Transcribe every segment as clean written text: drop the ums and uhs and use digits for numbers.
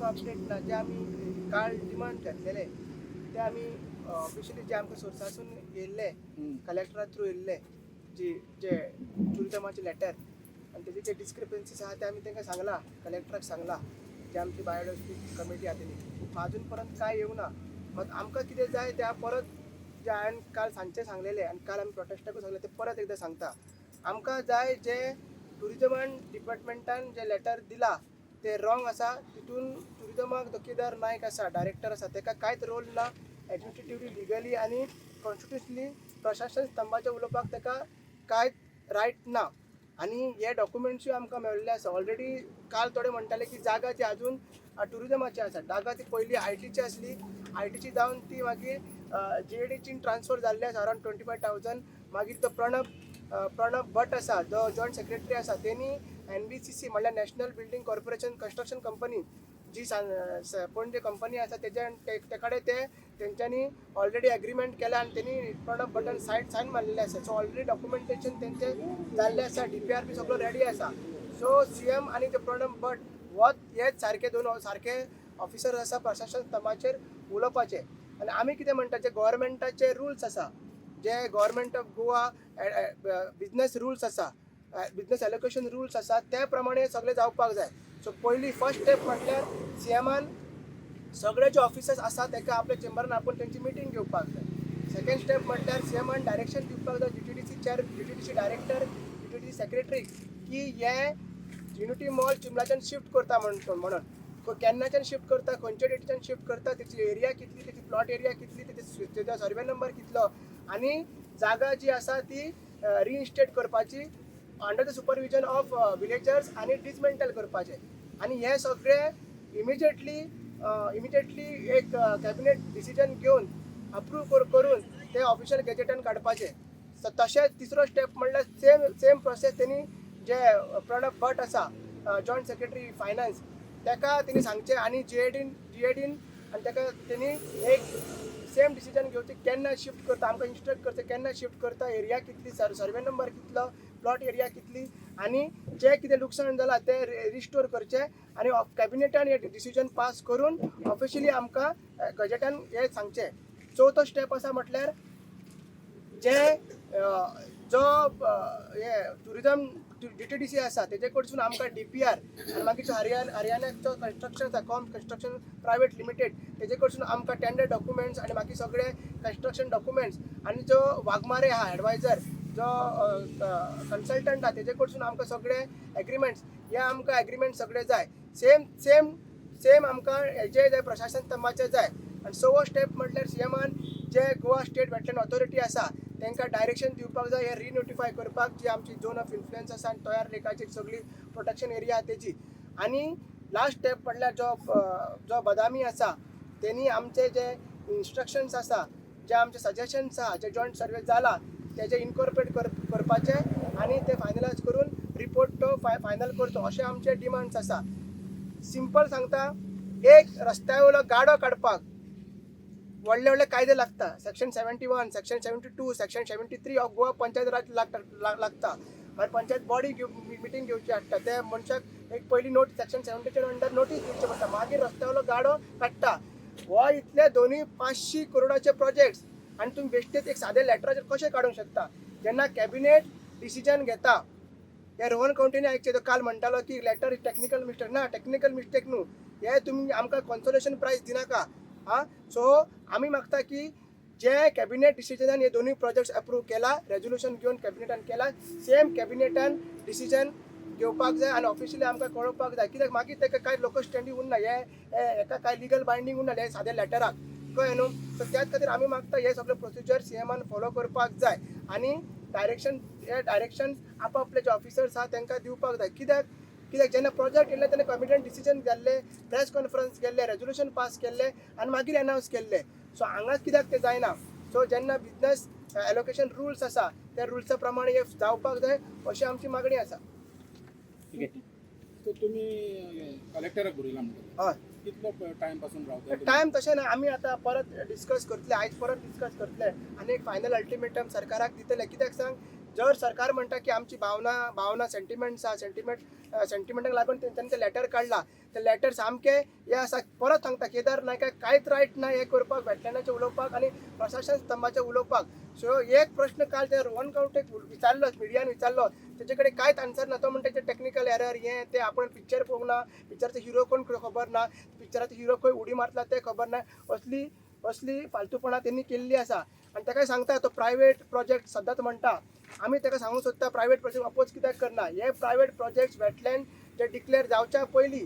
तुमकां अपडेट ना. जे आमी काल डिमांड घातलेले ते आमी ऑफिशियली जे आमकां सोर्सासून येयल्ले, कलेक्टरा थ्रू येयल्ले, जी जे टुरिजमाचे लेटर आनी तेजे जे डिस्क्रिपन्सीस आहा ते आमी तांकां सांगला, कलेक्टराक सांगला, जे आमची बायोडायवर्सिटी कमिटी आहा तेणी. अजून पर्यंत काय येवना. मात आमकां कितें जाय ते परत जे हांवें काल सांजचे सांगलेले आनी काल आमी प्रोटेस्टाकूय सांगले ते परत एकदां सांगता. आमकां जाय जे टुरिजमान डिपार्टमेंटान जे लेटर दिला ते रॉंग आसा. तितून टुरिजमाक जो केदार नायक आसा, डायरेक्टर आसा, ताका कांयच रोल ना. एडमिनिस्ट्रेटिवली, लिगली आनी कॉन्स्टिट्युशनली प्रशासन स्तंभाचें उलोवपाक ताका कांयच रायट ना. आनी हे डॉक्युमेंट्सूय आमकां मेळिल्ले आसा ऑलरेडी. काल थोडे म्हणटाले की जागा ती अजून टुरिजमाची आसा. जागा ती पयली आयटीची आसली. आयटीची जावन ती मागीर जीएडीची ट्रान्सफर जाल्ली आसा, अरावंड 25,000. मागीर तो प्रणब प्रणब भट आसा, जो जॉयंट सेक्रेटरी आसा, तेणी एनबीसीसी म्हणल्यार national building corporation construction company जी पणजे कंपनी आसा, तेज्या ते कडेन ते तेंच्यांनी ऑलरेडी एग्रीमेंट केला आनी तेणी प्रणब भटान सायट सायन मारलेले आसा. सो ऑलरेडी डॉक्युमेंटेशन तेंचे जाल्लें आसा, डीपीआर बी सगळो रेडी आसा. सो सीएम आनी ते प्रणब भट हो हेच सारके दोन सारके ऑफिसर आसा प्रशासन स्तंभाचेर उलोवपाचे. आनी आमी कितें म्हणटा, जे गव्हर्मेंटाचे रुल्स आसा, जे government of Goa business rules आसा, बिजनस एलोकेशन रुल्स आसा, त्या प्रमाणे सगळें जावपाक जाय. सो पयली फर्स्ट स्टेप म्हटल्यार सीएमान सगळे जे ऑफिसर्स आसा ताका आपल्या चेंबरान आपोवन तेंची मिटींग घेवपाक जाय. सेकंड स्टेप म्हटल्यार सीएमान डायरेक्शन दिवपाक जाय GTDC chair, GTDC director, GTDC secretary की हे युनिटी मॉल चिंबलाच्यान शिफ्ट करता म्हणून केन्नाच्यान शिफ्ट करता, खंयच्या डेटीच्यान शिफ्ट करता, तेची एरिया कितली, तेची प्लॉट एरिया कितली, तेची तेजो सर्वे नंबर कितलो आनी जागा जी आसा ती रिइन्स्टेट करपाची under the supervision of villagers आनी डिसमेंटल करपाचें. आनी हें सगळें इमिजिएटली इमिजिएटली एक कॅबिनेट डिसिजन घेवन अप्रूव करून ते ऑफिशियल गॅजेटान काडपाचें. सो तशेंच तिसरो स्टेप म्हणल्यार सेम सेम प्रोसेस तेणी जे प्रणब भट आसा, जॉयंट सेक्रेटरी फायनान्स, ताका तेणी सांगचें आनी जीएडीन आनी ताका तेणी एक सेम डिसिजन घेवचें, केन्ना शिफ्ट करता, आमकां इन्स्ट्रक्ट करचें केन्ना शिफ्ट करता, एरिया कितली, सर्वे नंबर कितलो, प्लॉट एरिया कितली आनी जें कितें लुकसाण जालां तें रिस्टोर करचें आनी कॅबिनेटान हें डिसिजन पास करून ऑफिशियली आमकां गजेटान हें सांगचें. चवथो स्टेप आसा म्हटल्यार जे जो हे टुरिजम जीटीडीसी आसा तेजे कडसून आमकां डीपीआर आनी मागीर हरियाणाचो कन्स्ट्रक्शन आसा, कॉम कन्स्ट्रक्शन प्रायवेट लिमिटेड, तेजे कडसून आमकां टेंडर डॉक्युमेंट्स आनी बाकी सगळे कन्स्ट्रक्शन डॉक्युमेंट्स आनी जो वाघमारे आहा एडवायजर, जो कन्सल्टंट आहा, तेजे कडसून आमकां सगळे एग्रीमेंट्स, हे आमकां एग्रीमेंट सगळे जाय. सेम सेम सेम आमकां हेजे जाय, प्रशासन स्तंभाचे जाय. आनी सवो स्टेप म्हटल्यार सीएमान जे गोवा स्टेट वेटलँड ऑथॉरिटी आसा तांकां डायरेक्शन दिवपाक जाय हे रिनोटिफाय करपाक, जी आमची झोन ऑफ इन्फ्लुएन्स आसा आनी तोयार लेकाची सगळी प्रोटेक्शन एरिया आहा तेजी. आनी लास्ट स्टेप म्हटल्यार जो बदामी आसा तेणी आमचे जे इन्स्ट्रक्शन्स आसा, जे आमचे सजेशन्स आहा, जे जॉयंट सर्वे जाला तेजे इनकॉर्पोरेट करपाचे आनी ते फायनलायज करून रिपोर्ट तो फायनल करचो, अशे आमचे डिमांड्स आसा. सिंपल सांगता, एक रस्त्या वयलो गाडो काडपाक व्हडले व्हडले कायदे लागता. Section 71, section 72, section 73 of Goa Panchayat Raj लागता. मागीर पंचायत बॉडी मिटींग घेवची पडटा. त्या मनशाक एक पयली नोट सेक्शन 70च्या अंडर नोटीस दिवची पडटा, मागीर रस्त्या वयलो गाडो काडटा. हो इतले दोनूय 500 करोडाचे प्रोजेक्ट्स आनी तुमी बेश्टेच एक सादे लेटराचेर कशें काडूंक शकता? जेन्ना कॅबिनेट डिसिजन घेता, हे रोहन खंवटेनी आयकचें. तो काल म्हणटालो की लेटर टॅक्निकल मिस्टेक. ना, टॅक्निकल मिस्टेक न्हू हे. तुमी आमकां कॉन्सोलेशन प्रायज दिनाका. आं, सो आमी मागता की जे कॅबिनेट डिसिजनान हे दोनूय प्रोजेक्ट्स अप्रूव केला, रेजोल्युशन घेवन कॅबिनेटान केला, सेम कॅबिनेटान डिसिजन घेवपाक जाय आनी ऑफिशियली आमकां कळोवपाक जाय. कित्याक मागीर ताका कांय लोकस स्टँडी उरना, हे हे हेका कांय लिगल बायंडींग उरना हे साद्या लेटराक, कळ्ळें न्हू? सो त्याच खातीर आमी मागता हे सगळे प्रोसिजर सीएमान फॉलो करपाक जाय आनी डायरेक्शन, हे डायरेक्शन आपापले जे ऑफिसर्स आहा तांकां दिवपाक जाय. कित्याक कित्याक जेन्ना प्रोजेक्ट येयले तेन्ना कॅबिनेट डिसिजन जाल्ले, प्रेस कॉन्फरन्स केल्ले, रेजोल्युशन पास केल्ले आनी मागीर अनावन्स केल्ले. सो हांगाच कित्याक ते जायना? सो जेन्ना बिजनस एलोकेशन रुल्स आसा, त्या रुल्सा प्रमाणे हे जावपाक जाय, अशी आमची मागणी आसा. ठीक आहे. सो तुमी कलेक्टराक बरयला म्हणटा? हय. कितलो टायम पासून रावता? टायम तशें ना. आमी आतां परत डिस्कस करतले, आयज परत डिस्कस करतले आनी एक फायनल अल्टिमेटम सरकाराक दितले. कित्याक सांग, जर सरकार म्हणटा की आमची भावना सेंटिमेंट्स आहा, सेंटिमेंटाक लागून तेंच्यांनी ते लेटर काडला, ते लेटर सामकें हें आसा. परत सांगता, केदार नायकाक कांयच रायट ना हें करपाक, वेटलँडाचें उलोवपाक आनी प्रशासन स्तंभाचें उलोवपाक. सो एक प्रश्न काल ते रोहन खंवटेक विचारलो, मिडियान विचारलो, तेजे कडेन कांयच आन्सर ना. तो म्हणटा ते टॅक्निकल एरर हें तें, आपण पिक्चर पळोवंक ना, पिक्चराचो हिरो कोण खबर ना, पिक्चराचो हिरो खंय उडी मारतला तें खबर ना. असली असली फालतूपणां तेणी केल्ली आसा. आनी ताकाय सांगता तो प्रायवेट प्रोजेक्ट सदांच म्हणटा, आमी ताका सांगूंक सोदता प्रायवेट प्रोजेक्ट अपोज कित्याक करना. हे प्रायवेट प्रोजेक्ट्स वेटलँड जे डिक्लेअर जावच्या पयलीं,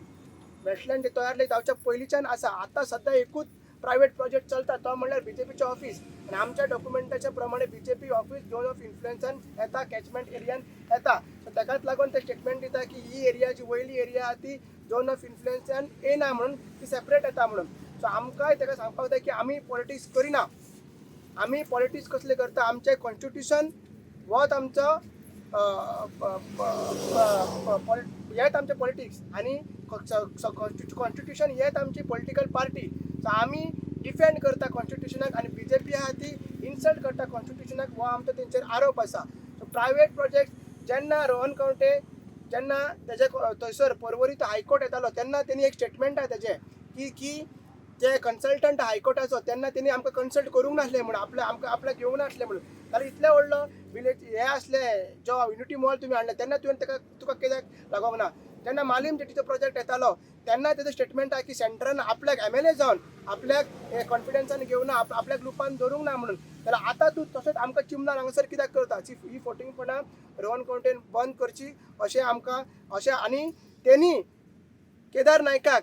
वेटलँड जे तयार जावच्या पयलींच्यान आसा. आतां सद्या एकूच प्रायवेट प्रोजेक्ट चलता, तो म्हणल्यार बीजेपीचें ऑफीस. आनी आमच्या डॉक्युमेंटाच्या प्रमाणे बीजेपी ऑफीस झोन ऑफ इन्फ्लुएन्सान येता, कॅचमेंट एरियान येता. सो ताकाच लागून ते स्टेटमेंट दिता की ही एरिया जी वयली एरिया आहा ती झोन ऑफ इन्फ्लुएन्सान येना म्हणून, ती सेपरेट येता म्हणून. सो आमकांय ताका सांगपाक जाय की आमी पॉलिटिक्स करिना. आमी पॉलिटिक्स कसले करता? आमचें कॉन्स्टिट्युशन होच आमचो हेच आमचें पॉलिटिक्स आनी कॉन्स्टिट्युशन हेच आमची पॉलिटिकल पार्टी. सो आमी डिफेंड करता कॉन्स्टिट्युशनाक आनी बीजेपी आहा ती इन्सल्ट करता कॉन्स्टिट्युशनाक, हो आमचो तेंचेर आरोप आसा. सो प्रायवेट प्रोजेक्ट जेन्ना रोहन खंवटे जेन्ना तेजे थंयसर पर्वरी तो हायकोर्ट येतालो तेन्ना तेणी एक स्टेटमेंट आहा तेजें की की जे कन्सल्टंट हायकोर्टाचो तेन्ना तेणी आमकां कन्सल्ट करूंक नासलें म्हणून, आपल्या आमकां आपल्याक घेवंक नासलें म्हणून. जाल्यार इतले व्हडलो विलेज हे आसले जो युनिटी मॉल तुमी हाडले तेन्ना तुवें ताका तुका कित्याक लागोंक ना? जेन्ना मालीम जेटीचो प्रोजेक्ट येतालो तेन्ना तेजो स्टेटमेंट आहा की सेंट्रान आपल्याक एमएलए जावन आपल्याक कॉन्फिडन्सान घेवना, आपल्याक लुपान धरूंक ना म्हणून. जाल्यार आतां तूं तशेंच आमकां चिमणान हांगासर कित्याक करता? ही फोटिंगपणां रोहन खंवटेन बंद करची अशें आमकां अशें. आनी तेणी केदार नायकाक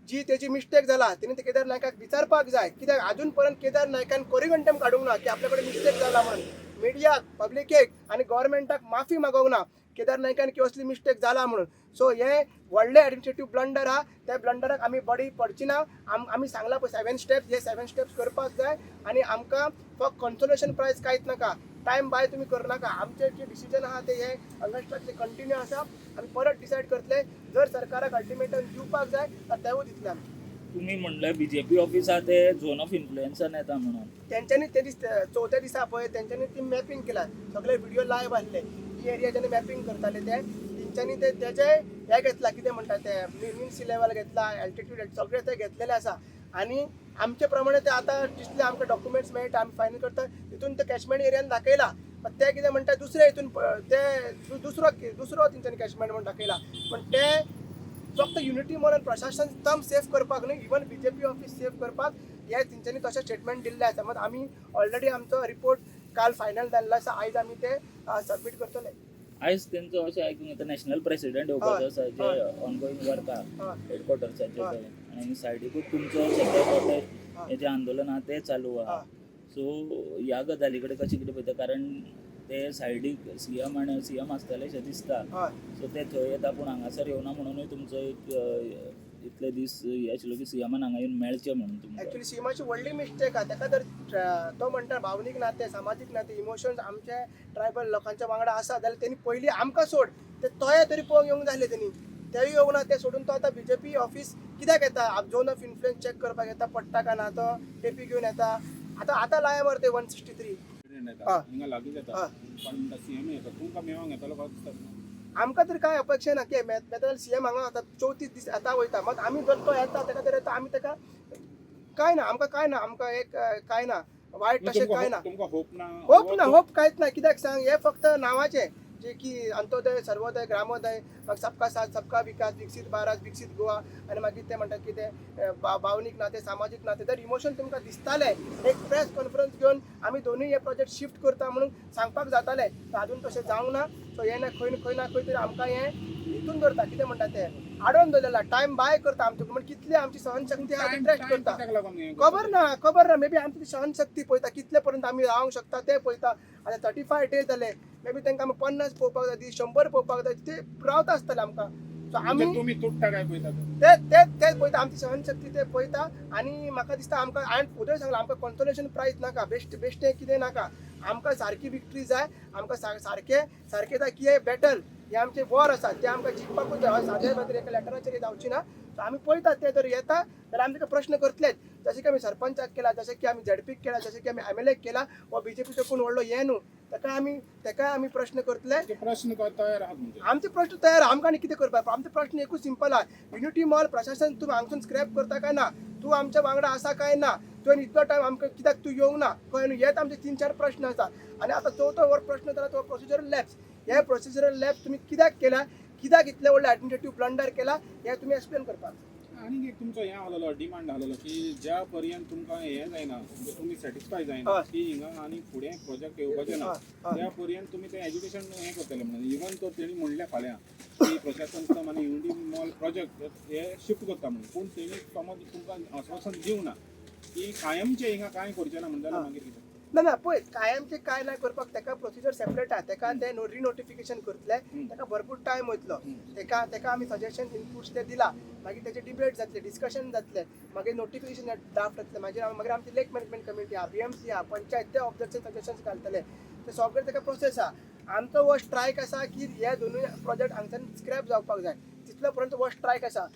जी तेजी मिस्टेक जाला तेणी ते केदार नायकाक विचारपाक जाय, कित्याक आजून पर्यंत केदार नायकान कोरिगंटम काडूंक ना की आपल्या कडेन मिस्टेक जाला म्हणून. मिडियाक, पब्लिकेक आनी गव्हर्मेंटाक माफी मागोंक ना केदार नायकान की असली मिस्टेक जाला म्हणून. सो हे व्हडले एडमिनिस्ट्रेटीव ब्लंडर आहा, त्या ब्लंडराक आमी बडी पडची ना. आमी सांगला पळय 7 स्टेप्स, हे 7 स्टेप्स करपाक जाय आनी आमकां फक्त कन्सोलेशन प्रायज कांयच नाका, टायम बाय तुमी करनाका. आमचे जे डिसिजन आहा ते हे हंगर स्ट्रायक कंटिन्यू आसा. आमी परत डिसायड करतले, जर सरकाराक अल्टिमेटम दिवपाक जाय तर तेवूय दितले आमी. तुम्ही म्हणलं बीजेपी ऑफिस आहा ते झोन ऑफ इन्फ्लुएन्सान येता म्हणून. तेंच्यांनी ते दीस चवथ्या दिसा पळय तेंच्यांनी ती मॅपिंग केला, सगळे व्हिडिओ लायव्ह आसले. ही एरिया जेन्ना मॅपिंग करताले ते तेंच्यांनी ते तेजे हे घेतला, कितें म्हणटा ते मीन सी लेवल घेतला, एल्टिट्यूड सगळे ते घेतलेले आसा. आनी आमचे प्रमाणे ते आतां जितले आमकां डॉक्युमेंट्स मेळटा आमी फायनल करता तितून ते कॅचमेंट एरियान दाखयला. पण ते कितें म्हणटा दुसरे हितून ते दुसरो दुसरो तेंच्यांनी कॅचमेंट म्हणून दाखयला. पण ते फक्त युनिटी मॉल आनी प्रशासन स्तंभ सेफ करपाक न्हय, इवन बीजेपी ऑफिस सेफ करपाक हे तेंच्यांनी तशें स्टेटमेंट दिल्लें आसा. मात आमी ऑलरेडी आमचो रिपोर्ट काल फायनल जाल्लो आसा, आयज आमी ते सबमीट करतले. आयज तेंचो अशें आयकूंक येता नॅशनल प्रेसिडेंट येवपाचो आसा जे ऑनगोईंग वर्क आहा हेडक्वॉर्टर्साचे आनी सायडीकूच तुमचो सगळे प्रोटेस्ट हे जे आंदोलन आहा ते चालू आहा. सो ह्या गजाली कडेन कशें कितें पळयता, कारण ते सायडीक सीएम आनी सीएम आसतले अशें दिसता. सो ते थंय येता पूण हांगासर येवना म्हणूनय तुमचो एक इतले दीस हे आशिल्लो की सीएमान हांगा येवन मेळचें म्हणून तुमकां. एक्चुअली सीएमाची व्हडली मिस्टेक आहा. ताका जर तो म्हणटा भावनीक नाते, सामाजीक नाते, इमोशन्स आमचे ट्रायबल लोकांच्या वांगडा आसा जाल्यार तेणी पयलीं आमकां सोड ते तोय तरी पळोवंक येवंक जाय आसले तेणी, तेय येवंक ना. ते सोडून तो आतां बीजेपी ऑफिस कित्याक येता? झोन ऑफ इन्फ्लुएन्स चॅक करपाक येता, पडटा काय ना तो टेपी घेवन येता. आतां आतां लाय मरे ते 163. हिंगा लागींच येता पण म्हणटा सीएम येता तुमकां मेळोंक येतलो काय दिसता? आमकां तर कांय अपेक्षा ना की मेळटा जाल्यार सीएम हांगा आतां 34 दीस आतां वयता. मात आमी जर तो येता ताका तर येता, आमी ताका कांय ना, आमकां कांय ना, आमकां एक कांय ना वायट तशें कांय ना. तुमकां होप ना? होप ना, होप कांयच ना. कित्याक सांग, हे फक्त नांवाचें जे की अंत्योदय, सर्वोदय, ग्रामोदय, मागीर सबका साथ सबका विकास, विकसीत भारत, विकसीत गोवा, आनी मागीर ते म्हणटात कितें भावनीक नाते, सामाजीक नाते. जर इमोशन तुमकां दिसताले एक प्रेस कॉन्फरन्स घेवन आमी दोनूय हे प्रोजेक्ट शिफ्ट करता म्हणून सांगपाक जाताले, तर आजून तशें जावंक ना. सो हें ना खंय खंय ना खंय तरी आमकां हें हितून दवरता, कितें म्हणटा ते आडोवन दवरलेला, टायम बाय करता आमचे. म्हण कितली आमची सहनशक्ती आहा ती टेस्ट करता. खबर ना, खबर ना. मे बी आमची सहनशक्ती पळयता कितले पर्यंत आमी रावंक शकता ते पळयता. आतां 35 डेज जाले, मे बी तांकां आमी 50 पळोवपाक जाय, 100 पळोवपाक जाय, ते रावता आसतले आमकां. सो आमी तुमी तुट्टा काय पळयता ते ते ते पळयता, आमची सहनशक्ती ते पळयता. आनी म्हाका दिसता आमकां, हांवें उदय सांगलां, आमकां कॉन्सोलेशन प्रायज नाका, बेश्ट बेश्टें कितें नाका, आमकां सारकी विक्ट्री जाय, आमकां सारकें सारकें जाय की हे बॅटल हे आमचे वॉर आसा ते आमकां जिखपाकूच जाय. सादे खातीर एका लेटराचेर जावची ना. सो आमी पळयतात ते जर येता जाल्यार आमी ताका प्रश्न करतलेच, जशें की आमी सरपंचाक केला, जशें की आमी झेडपीक केला, जशें की आमी एम एल एक केला वा बीजेपीचो कोण व्हडलो हें न्हू, ताकाय आमी प्रश्न करतले. ते प्रश्न तयार आहात म्हणजे? आमचे प्रश्न तयार. आमकां आनी कितें करपाक? आमचे प्रश्न एकूच सिंपल आहा, युनिटी मॉल प्रशासन तूं हांगसून स्क्रॅप करता काय ना? तूं आमच्या वांगडा आसा काय ना? तुवें इतलो टायम आमकां कित्याक तूं येवंक ना? कळ्ळें न्हू? हेच आमचे तीन चार प्रश्न आसा. आनी आतां चवथो हो प्रश्न जाला तो प्रोसिजरल लॅप्स. हे प्रोसिजरल लॅप्स तुमी कित्याक केला? कित्याक इतले व्हडले एडमिनिस्ट्रेटीव ब्लंडर केला? हे तुमी एक्सप्लेन करपाक. आनीक एक तुमचो हें आहलोलो, डिमांड आहलोलो की ज्या पर्यंत तुमकां हें जायना, म्हणजे तुमी सॅटिस्फाय जायना की हिंगा आनी फुडें प्रोजेक्ट येवपाचें ना, हय, हय. त्या पर्यंत तुमी तें एज्युकेशन हें करतले म्हणून. इवन तर तेणी म्हणलें फाल्यां की प्रशासन स्तंभ आनी युनिटी मॉल प्रोजेक्ट हे शिफ्ट करता म्हणून, पूण तेणी समज तुमकां आश्वासन दिवना की कायमचें हिंगा कांय करचें ना म्हणून, जाल्यार मागीर कितें? ना ना, पळय, कायमचे काय ना करपाक ताका प्रोसिजर सेपरेट आहा. ताका ते रिनोटिफिकेशन करतले. ताका भरपूर टायम वयतलो. ताका आमी सजेशन, इनपुट्स ते दिला. मागीर तेचे डिबेट जातले, डिस्कशन जातले, मागीर नोटिफिकेशन ड्राफ्ट जातले. मागीर मागीर आमची लेक मॅनेजमेंट कमिटी आहा, बीएमसी आहा, पंचायत, ते ऑब्जेक्शन, सजेशन्स घालतले. ते सगळे ताका प्रोसेस आहा. आमचो हो स्ट्रायक आसा की हे दोनूय प्रोजेक्ट हांगच्यान स्क्रॅप जावपाक जाय, तितलो पर्यंत हो स्ट्रायक आसा.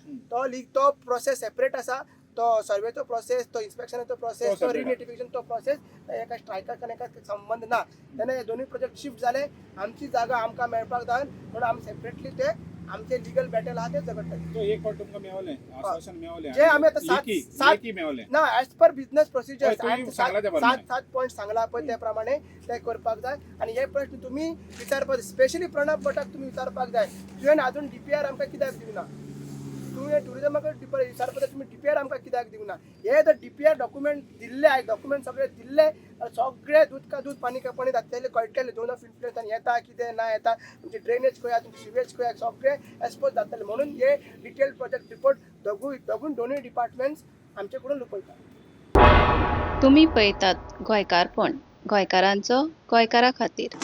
तो प्रोसेस सेपरेट आसा, तो सर्वेचो प्रोसेस, तो इन्स्पेक्शनाचो प्रोसेस, तो तो separate. रिनोटिफिकेशन तो प्रोसेस, एका स्ट्रायकाक आनी एका संबंद ना. तेन्ना हे दोनूय प्रोजेक्ट शिफ्ट जाले, आमची जागा आमकां मेळपाक जाय म्हणून आमी सेपरेटली ते आमचे लिगल बॅटल आहा ते झगडटात. तो एक फावट तुमकां मेवलें आश्वासन मेवलें. जे आमी आतां सात लेखी मेवलें. ना, एज पर बिझनेस प्रोसिजर हय, तुमी सांगला त्या प्रमाणे. सात सात पॉयंट सांगला पळय, त्या प्रमाणे ते करपाक जाय. आनी हे प्रश्न तुमी विचारपाक, स्पेशली प्रणब भटाक तुमी विचारपाक जाय, तुवें अजून डीपीआर आमकां कित्याक दिवना? तुवें टुरिजमाक विचारपाक जाय, तुमी डीपीआर आमकां कित्याक दिवना? हे जर डीपीआर डॉक्युमेंट दिल्ले आयज, डॉक्युमेंट सगळे दिल्ले जाल्यार सगळे दूद का दूद, पाणी का पाणी जातलें, कळटलें झोन ऑफ इन्फ्लुएन्सान येता कितें ना येता, तुमची ड्रेनेज खंय आहा, तुमची सिवेज खंय आहा, सगळे एक्सपोज जातले. म्हणून हे डिटेल प्रोजेक्ट रिपोर्ट दोगूय दोगून दोनूय डिपार्टमेंट्स आमचे कडून लुपयता. तुमी पळयतात गोंयकारपण, गोंयकारांचो गोंयकारा खातीर.